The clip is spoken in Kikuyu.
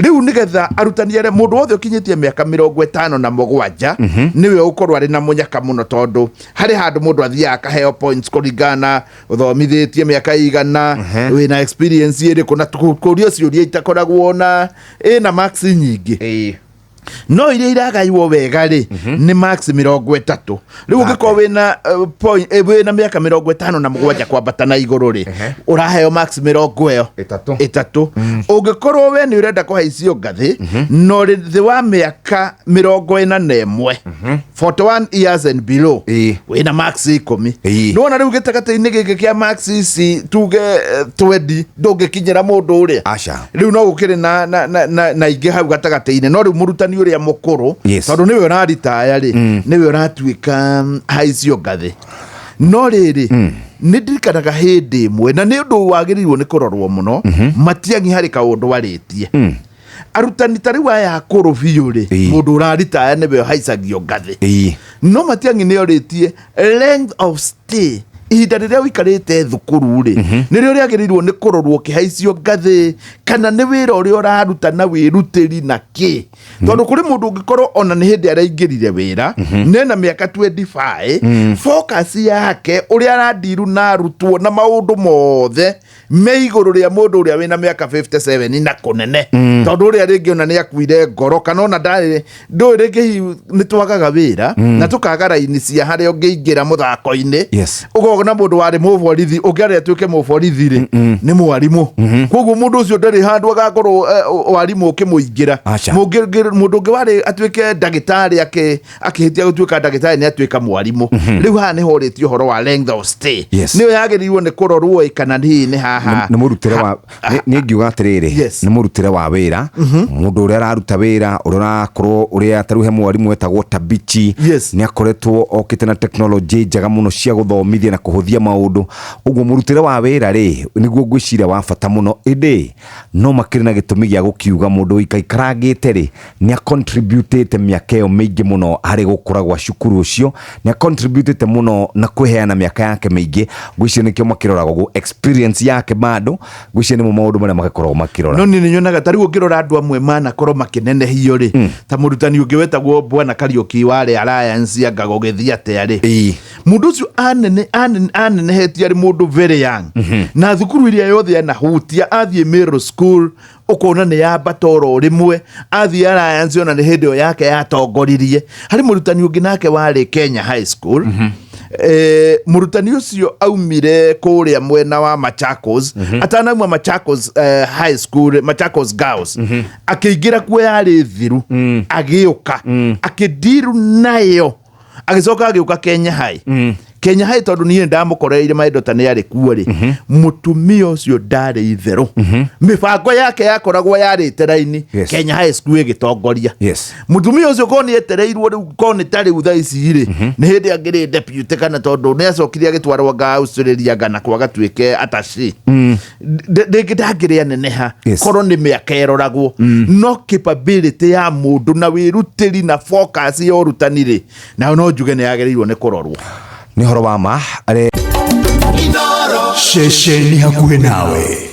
Rĩu nĩgetha arutani arĩa, mũndũ wothe ũkinyĩtie mĩaka 57 nĩwe ũkorwo arĩ na mũnyaka mũno, tondũ harĩ handũ mũndũ athiaga akaheo points kũringana na ũthomithĩtie mĩaka igana, wĩna experience ĩrĩkũ, na kũrio ciũria itakoragwo na ĩna marks nyingĩ. No iria iragaywo wega rĩ, nĩ marks 30. Rĩu ũngĩkorwo wĩna wĩna mĩaka 57 kwambata na igũrũ rĩ, ũraheo marks mĩrongo ĩyo 30. 30. Ũngĩkorwo we nĩ ũrenda kũhaicio ngathĩ no rĩ thĩ wa mĩaka 41, 41 years and below, wĩna marks 10. Nĩwona rĩu gĩtagatĩ-inĩ gĩkĩ kĩa marks ici, tuge 20, ndũngĩkinyĩra mũndũ ũrĩa. Aca. Rĩu no gũkĩrĩ na ingĩ hau gatagatĩ-inĩ, no rĩu mũrutani ũrĩa mũkũrũ, tondũ nĩwe ũraritaya rĩ, nĩwe ũratuĩka haicio ngathĩ. No rĩrĩ, nĩ ndirikanaga hĩndĩ ĩmwe, na nĩ ũndũ wagĩrĩirwo nĩ kũrorwo mũno, Matiang'i harĩ kaũndũ warĩtie. Arutani ta rĩu aya akũrũ biũ rĩ, mũndũ ũraritaya nĩwe ũhaicagio ngathĩ. No Matiang'i nĩ orĩtie length of stay, ihinda rĩrĩa ũikarĩte thukuru rĩ, nĩrĩo rĩagĩrĩirwo nĩ kũrorwo ũkĩhaicio ngathĩ, kana nĩ wĩra ũrĩa ũraruta na wĩrutĩri na kĩ? Tondũ kũrĩ mũndũ ũngĩkorwo ona nĩ hĩndĩ araingĩrire wĩra, nena mĩaka 25, focus yake ũrĩa arandiru na arutwo na maũndũ mothe me igũrũ rĩa mũndũ ũrĩa wĩna mĩaka 57 na kũnene, tondũ ũrĩa rĩngĩ ona nĩ akuire ngoro, kana ona ndarĩ, ndũĩ, rĩngĩ hihi nĩ twagaga wĩra na tũkaga raini cia harĩa ũngĩingĩra mũthako-inĩ. Ũkona mũndũ warĩ mũborithi, ũngĩarĩ atuĩke mũborithi rĩ, nĩ mwarimũ. Koguo mũndũ ũcio ndarĩ handũ agakorwo warimũ ũkĩmũingĩra. Aca. Mũndũ ũngĩ warĩ atuĩke ndagĩtarĩ, akĩhĩtia gũtuĩka ndagĩtarĩ, nĩ atuĩka mwarimũ. Rĩu haha nĩ horĩtie ũhoro wa length of stay. Nĩyo yagĩrĩirwo nĩ kũrorwo ĩ, kana hihi nĩ haha. Nĩ mũrutĩre wa nĩ ngiuga atĩrĩrĩ, nĩ mũrutĩre wa wĩra, mũndũ ũrĩa araruta wĩra, ũrĩa ũrakorwo, ũrĩa tarĩu he mwarimũ wetagwo Tabichi, nĩ akoretwo okĩte na tekinoronjĩ njega mũno cia gũthomithia na kũhũthia maũndũ. Ũguo mũrutĩre wa wĩra rĩ, nĩguo ngwĩciria wa bata mũno, ĩndĩ no makĩrĩ na gĩtũmi gĩa gũkiuga mũndũ ũikaikarangĩte rĩ, nĩ acontributĩte mĩaka ĩyo mĩingĩ mũno harĩ gũkũra gwa cukuru ũcio, nĩ acontributĩte mũno na kwĩheana mĩaka yake mĩingĩ. Ngwĩciria nĩkĩo makĩroraga ũguo, experience yake bado. Ngwĩciria nĩmo maũndũ marĩa magĩkoragwo makĩrora. No niĩ nĩ nyonaga ta rĩu ũngĩrora andũ amwe manakorwo makĩnenehio rĩ, ta mũrutani ũngĩ wetagwo Bwana Kariũki warĩ Alliance, anga gũgĩthiĩ atĩa rĩ, mũndũ ũcio anenehetie arĩ mũndũ very young, na thukuru iria yothe anahutia, athiĩ Meru School ũkona nĩ yambata oro rĩmwe, athiĩ Alliance ona nĩ hĩndĩ ĩyo yake yatongoririe. Harĩ mũrutani ũngĩ nake warĩ Kenya High School. Mũrutani ũcio aumire kũrĩa mwena wa Machakos. Atanauma Machakos High School, Machakos Girls, akĩingĩra kuo yarĩ thiru, agĩũka akĩndiru nayo, agĩcoka agĩũka Kenya High. Kenya High, tondũ niĩ ndamũkoreire maĩndo ta nĩ arĩ kuo rĩ, mũtumia ũcio ndarĩ itherũ, mĩbango yake yakoragwo yarĩte raini. Kenya High School ĩgĩtongoria. Mũtumia ũcio korwo nĩ etereirwo rĩu, korwo nĩ ta rĩu thaa ici rĩ, nĩ hĩndĩ angĩrĩ deputy, kana tondũ nĩ acokire agĩtwarwo anga Australia ngana kwa gatuĩke attaché, rĩngĩ ndangĩrĩ aneneha. Korwo nĩ mĩaka ĩroragwo, no capability ya mũndũ na wĩrutĩri na focus ya ũrutani rĩ, nayo no njuge nĩ yagĩrĩirwo nĩ kũrorwo. Nĩ ũhoro wa ma arĩ Ceceni hakuhĩ nawe.